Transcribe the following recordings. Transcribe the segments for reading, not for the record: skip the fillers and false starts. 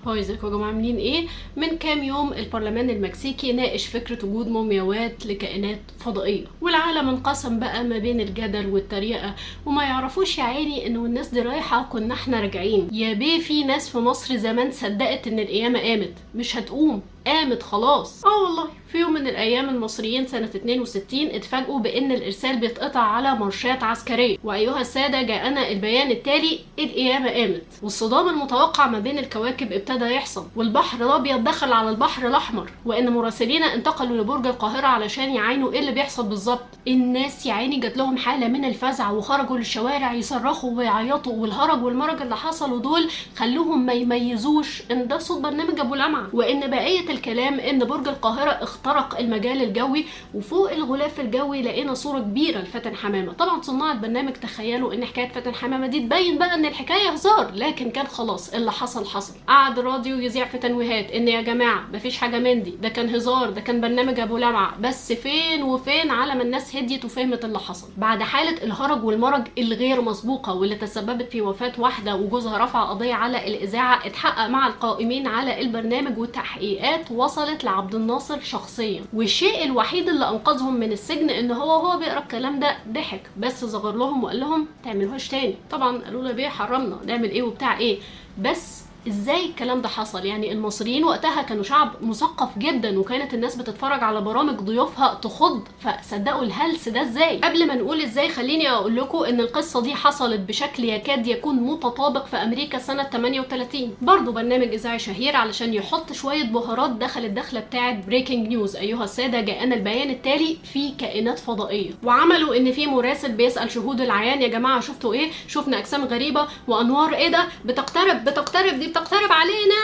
Hi، ازيكم يا جماعه؟ عاملين ايه؟ من كام يوم البرلمان المكسيكي ناقش فكرة وجود مومياوات لكائنات فضائيه، والعالم انقسم بقى ما بين الجدل والتريقه، وما يعرفوش يا عيني انه الناس دي رايحة كنا احنا راجعين. يا بيه، في ناس في مصر زمان صدقت ان القيامة قامت، مش هتقوم، قامت خلاص. اه والله، في يوم من الايام المصريين سنة 62 اتفاجئوا بان الارسال بيتقطع على مارشات عسكريه، وايها السادة جاءنا البيان التالي: القيامة قامت. والصدام المتوقع ما بين الكواكب ابتدى يحصل، والبحر الابيض دخل على البحر الاحمر، وان مراسلين انتقلوا لبرج القاهرة علشان يعاينوا ايه اللي بيحصل بالظبط. الناس يا عيني جات لهم حاله من الفزع وخرجوا للشوارع يصرخوا ويعيطوا، والهرج والمرج اللي حصلوا دول خلوهم ما يميزوش ان ده صوت برنامج ابو لمعه، وان بقية الكلام ان برج القاهرة اخترق المجال الجوي، وفوق الغلاف الجوي لقينا صوره كبيرة لفاتن حمامه. طبعا صناع البرنامج تخيلوا ان حكاية فاتن حمامه دي تبين بقى ان الحكاية هزار، لكن كان خلاص اللي حصل حصل. قعد الراديو يذيع في تنويهات ان يا جماعة مفيش حاجة من دي، ده كان هزار، ده كان برنامج ابو لمعه، بس فين وفين على ما الناس هديت وفهمت اللي حصل. بعد حاله الهرج والمرج الغير مسبوقة واللي تسببت في وفاه واحدة وجوزها رفع قضية على الاذاعه، اتحقق مع القائمين على البرنامج، والتحقيقات وصلت لعبد الناصر شخصيا. والشيء الوحيد اللي انقذهم من السجن ان هو بيقرا الكلام ده ضحك، بس صغر لهم وقال لهم تعملوهاش تاني. طبعا قالوا له بيه حرمنا، نعمل ايه وبتاع ايه؟ بس ازاي الكلام ده حصل؟ يعني المصريين وقتها كانوا شعب مثقف جدا، وكانت الناس بتتفرج على برامج ضيوفها تخض، فصدقوا الهلس ده ازاي؟ قبل ما نقول ازاي خليني اقول لكم ان القصة دي حصلت بشكل يكاد يكون متطابق في امريكا سنة 38، برضه برنامج اذاعي شهير علشان يحط شوية بهارات دخل الدخلة بتاعه breaking news: ايها السادة جاءنا البيان التالي، في كائنات فضائيه. وعملوا ان في مراسل بيسال شهود العيان: يا جماعة شفتوا ايه؟ شفنا اجسام غريبة وانوار، ايه ده؟ بتقترب بتقترب، دي بتقترب علينا،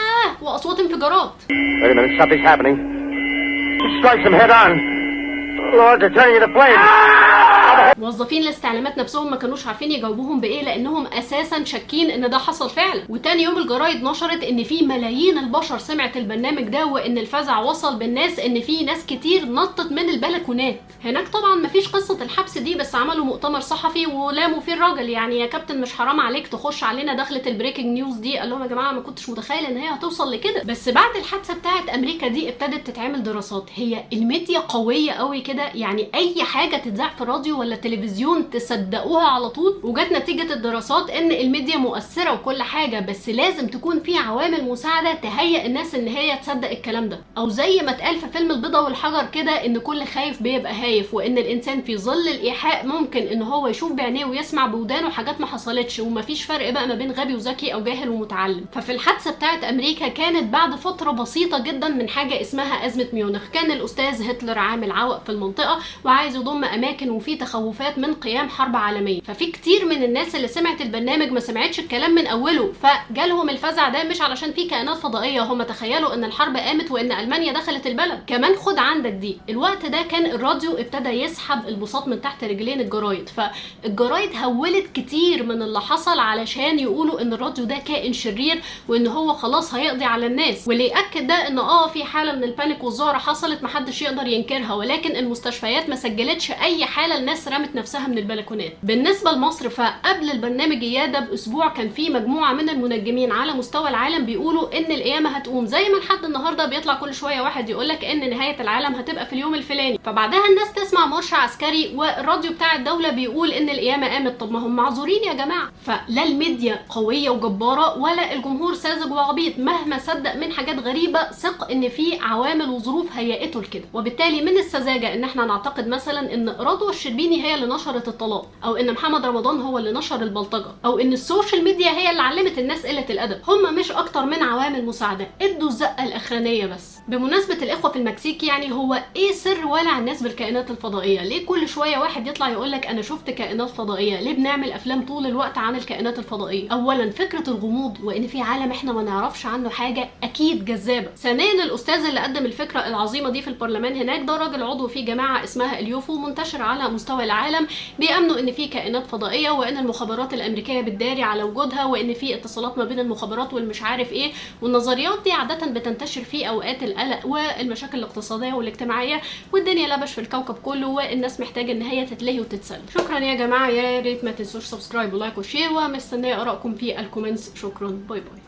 واصوات انفجارات. Wait a minute, something's happening. It strikes them head on. Lord, they're turning into flames. موظفين الاستعلامات نفسهم ما كانوش عارفين يجاوبوهم بايه، لانهم اساسا شاكين ان ده حصل فعلا. وتاني يوم الجرايد نشرت ان في ملايين البشر سمعت البرنامج ده، وان الفزع وصل بالناس ان في ناس كتير نطت من البلكونات. هناك طبعا مفيش قصة الحبس دي، بس عملوا مؤتمر صحفي ولاموا فيه الراجل، يعني يا كابتن مش حرام عليك تخش علينا دخله ال breaking news دي؟ قال لهم يا جماعة ما كنتش متخيل ان هي هتوصل لكده. بس بعد الحادثة بتاعت امريكا دي ابتدت تتعمل دراسات: هي الميديا قوية قوي كده؟ يعني اي حاجة تتذاع في الراديو ولا التلفزيون تصدقوها على طول؟ وجت نتيجة الدراسات ان الميديا مؤثرة وكل حاجه، بس لازم تكون في عوامل مساعدة تهيئ الناس ان هي تصدق الكلام ده، او زي ما اتقال في فيلم البيضة والحجر كده ان كل خايف بيبقى هايف، وان الانسان في ظل الايحاء ممكن ان هو يشوف بعينيه ويسمع بودانه حاجات ما حصلتش، ومفيش فرق بقى ما بين غبي وذكي او جاهل ومتعلم. ففي الحادثة بتاعت امريكا كانت بعد فترة بسيطة جدا من حاجة اسمها ازمة ميونخ، كان الاستاذ هتلر عامل عوق في المنطقة وعايز يضم اماكن، وفي تخوفات من قيام حرب عالميه. ففي كتير من الناس اللي سمعت البرنامج ما سمعتش الكلام من اوله، فجالهم الفزع ده مش علشان في كائنات فضائيه، هم تخيلوا ان الحرب قامت وان المانيا دخلت البلد. كمان خد عندك دي، الوقت ده كان الراديو ابتدى يسحب البساط من تحت رجلين الجرايد، فالجرايد هولت كتير من اللي حصل علشان يقولوا ان الراديو ده كائن شرير وان هو خلاص هيقضي على الناس. واللي ياكد ده ان في حاله من ال panic والذعر حصلت محدش يقدر ينكرها، ولكن المستشفيات ما سجلتش اي حاله الناس رمت نفسها من البلكونات. بالنسبة لمصر فقبل البرنامج اياه باسبوع كان في مجموعة من المنجمين على مستوى العالم بيقولوا ان القيامة هتقوم، زي ما لحد النهارده بيطلع كل شوية واحد يقول لك ان نهاية العالم هتبقى في اليوم الفلاني. فبعدها الناس تسمع مارش عسكري والراديو بتاع الدولة بيقول ان القيامة قامت، طب ما هم معذورين يا جماعة. فلا الميديا قوية وجباره ولا الجمهور ساذج وعبيط، مهما صدق من حاجات غريبة ثق ان في عوامل وظروف هيئته لكده. وبالتالي من السذاجة ان احنا نعتقد مثلا ان رضوى الشربيني هي اللي نشرت الطلاق، او ان محمد رمضان هو اللي نشر البلطجه، او ان ال social media هي اللي علمت الناس قلة الادب. هم مش اكتر من عوامل مساعدة، ادوا الزقه الاخرانية بس. بمناسبة الاخوة في المكسيك، يعني هو ايه سر ولع الناس بالكائنات الفضائيه؟ ليه كل شوية واحد يطلع يقول لك انا شفت كائنات فضائيه؟ ليه بنعمل افلام طول الوقت عن الكائنات الفضائية؟ اولا فكرة الغموض وان في عالم احنا ما نعرفش عنه حاجة اكيد جذابه. ثانيا الاستاذ اللي قدم الفكرة العظيمة دي في البرلمان هناك ده راجل عضو في جماعة اسمها ال UFO منتشر على مستوى العالم، بيامنوا ان في كائنات فضائية وان المخابرات الامريكية بتداري على وجودها وان في اتصالات ما بين المخابرات والمش عارف ايه. والنظريات دي عادة بتنتشر في اوقات القلق والمشاكل الاقتصادية والاجتماعية والدنيا لبش في الكوكب كله والناس محتاجه ان هي تتلهي وتتسلى. شكرا يا جماعه، يا ريت ما تنسوش subscribe و like و share، ومستنيه ارائكم في ال comments. شكرا، bye bye.